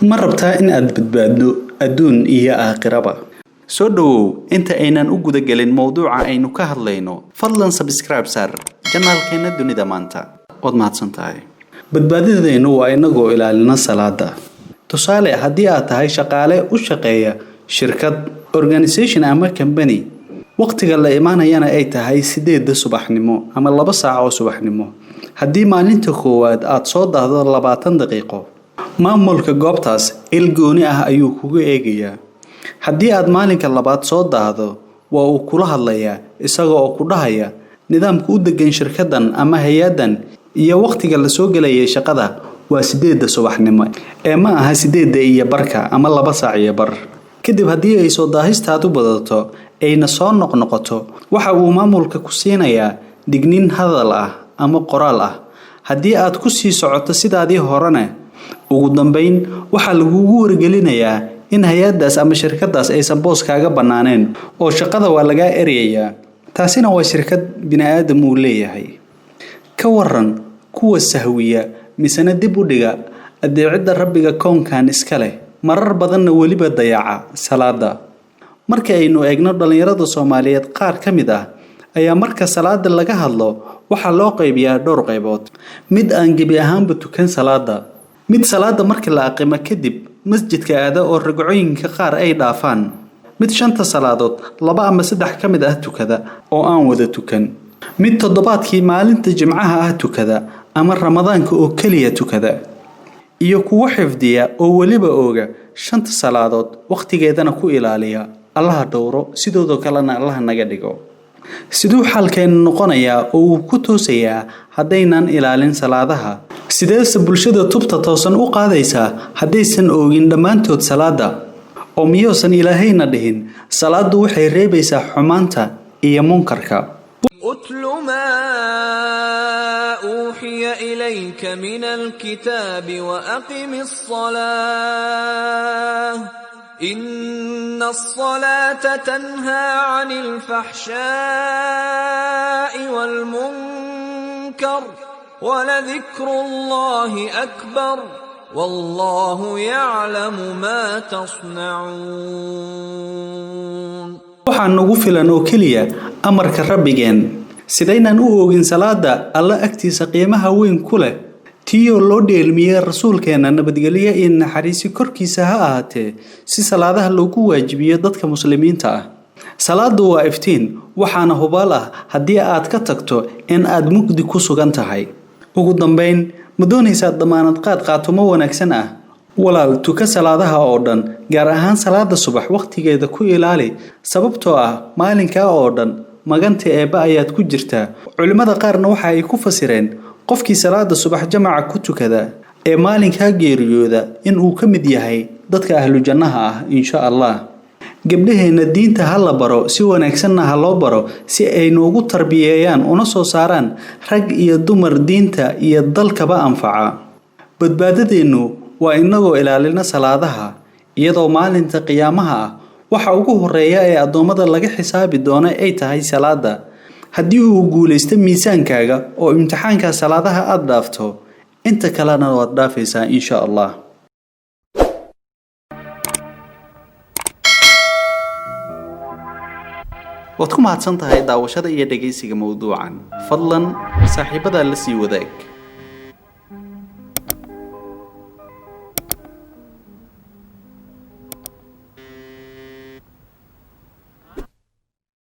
Ma rabtaa in aad badbaaddo adduun iyo aakhiraba? Soo dhowow, inta aynan u gudagelin mowduuca aynu ka hadlayno, fadlan subscribe saar channelkeena Dunida Maanta. Waad mahadsan tahay. Badbaadadeennu waa inagoo ilaalina salaada. Tusaale, haddii aad tahay shaqaale u shaqeeya shirkad, organisation ama company, waqtiga la imaanayana ay tahay 8 subaxnimo ama 2 saac oo subaxnimo, haddii maalinta koowaad aad soo daahdo 20 daqiiqo, maamulka goobtaas il gooni ah ayuu kugu eegayaa. Haddii aad maalinka labaad soo daahdo, waa uu kula hadlayaa isaga oo ku dhahaya nidaamka u degan shirkaddan ama hay-addan iyo waqtiga la soo gelayay shaqada waa 8 subaxnimo ee ma aha 8:15 ama 2 saac iyo bar. Kadib haddii ay soo daahistaadu badato ayna soo noqnoqoto, waxa uu maamulka ku siinayaa digniin hadal ah ama qoraal ah. Haddii aad ku sii socoto sidaadii horena, ugu dambeyn waxaa lagugu wargelinayaa in hay-addaas ama shirkaddaas aysan boos kaaga bannaaneen oo shaqada waa lagaa eryayaa. Taasina waa shirkad bini'aadam uu leeyahay. Ka waran kuwa sahwiya misena dib u dhiga adeecidda Rabbiga koonkan iska leh, marar badanna weliba dayaca salaada? Marka aynu eegno dhalinyarada Soomaaliyeed, qaar ka mid ah ayaa marka salaada laga hadlo waxaa loo qaybiyaa dhowr qaybood. Mid aan gebi ahaanba tukan salaada, mid salaada markii la aqimo kadib masjidka aada oo ragcooyinka qaar ay dhaafaan, mid 5 salaadood 2 ama 3 ka mid ah tukada oo aan wada tukan, mid toddobaadkii maalinta Jimcaha ah tukada ama Ramadaanka oo keliya tukada, iyo kuwo xifdiya oo weliba ooga 5 salaadood waqtigeedana ku ilaaliya. Allaha dhowro, sidoodoo kalena Allaha naga dhigo. Siduu xaalkeenu noqonayaa oo uu ku toosayaa haddaynan ilaalin salaadaha? Sideese bulshada tubta toosan u qaadaysaa haddaysan oogin dhammaantood salaada? Oo miyuusan Ilaahayna dhihin salaadu waxay reebaysaa xumaanta iyo munkarka? اتل ما أوحي إليك من الكتاب وأقم الصلاة إن الصلاة تنهى عن الفحشاء والمنكر ولذكر الله أكبر والله يعلم ما تصنعون. Waxaa nagu filan oo keliya amarka Rabbigeen. Sidaynaan u oogin salaada Alla agtiisa qiimaha weyn ku leh, tiyoo loo dheelmiyey rasuulkeena nabadgelyo iyo naxariisi korkiisa ha ahaatee, si salaadaha loogu waajibiyo dadka muslimiinta ah? Salaadu waa iftiin, waxaana hubaal ah haddii aad ka tagto in aad mugdi ku sugan tahay. Ugu dambeyn, ma doonaysaa damaanad qaad qaatumo wanaagsan ah? Walaal, tuka salaadaha oo dhan, gaar ahaan salaada subax waqtigeeda ku ilaali, sababtoo ah maalinkaa oo dhan maganta Eebbe ayaad ku jirtaa. Culimmada qaarna waxa ay ku fasireen qofkii salaada subax jamaca ku tukada ee maalinkaa geeriyooda in uu ka mid yahay dadka ahlu jannaha ah, insha Allah. Gabdhaheenna diinta ha la baro, si wanaagsanna ha loo baro, si ay noogu tarbiyeeyaan una soo saaraan rag iyo dumar diinta iyo dalkaba anfaca. Badbaadadeennu waa inagoo ilaalina salaadaha, iyadoo maalinta qiyaamaha ah waxa ugu horeeya ee addoommada laga xisaabi doono ay tahay salaada. Haddii uu guulaysto miisaankaaga oo imtixaanka salaadaha aad dhaafto, inta kalena waad dhaafaysaa, insha Allah. Waad ku mahadsan tahay daawashada iyo dhegeysiga mowduucan. Fadlan saaxiibada la sii wadaag.